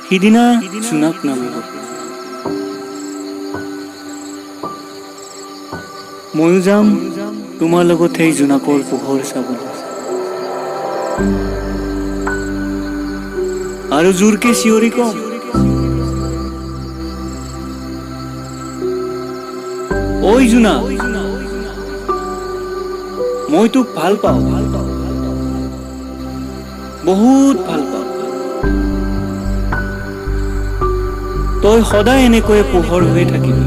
সিদিনা জোনাক নামিব। ময়ো যাম তোমাৰ লগত সেই জোনাকৰ পোহৰ চাবলৈ, আৰু জোৰকে চিঞৰি কম, ঐ জোনাক, মই তোক ভাল পাওঁ, বহুত ভাল পাওঁ। তই সদায় এনেকৈয়ে পোহৰ হৈয়ে থাকিবি।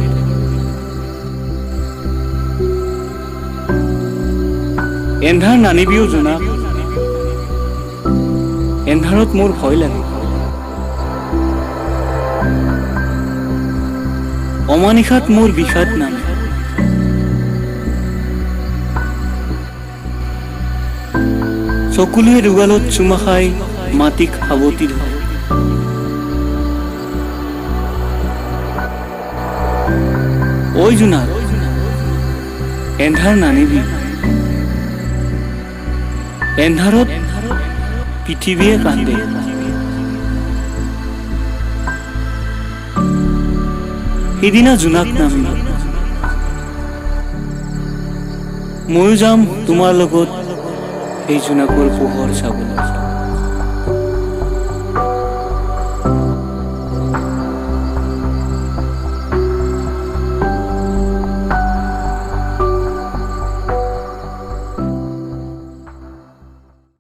এন্ধাৰ নানিবিও জোনাক, এন্ধাৰত মোৰ ভয় লাগে। অমানিশাত মোৰ বিষাদ নামে। চকুলোৱে দুগালত চুমা খাই মাটিক সাৱটি ধৰে। ঐ জোনাক, এন্ধাৰ নানিবি, এন্ধাৰত পৃথিৱীয়ে কান্দে। সিদিনা জোনাক নামিব, ময়ো যাম তোমাৰ লগত সেই জোনাকৰ পোহৰ চাবলৈ।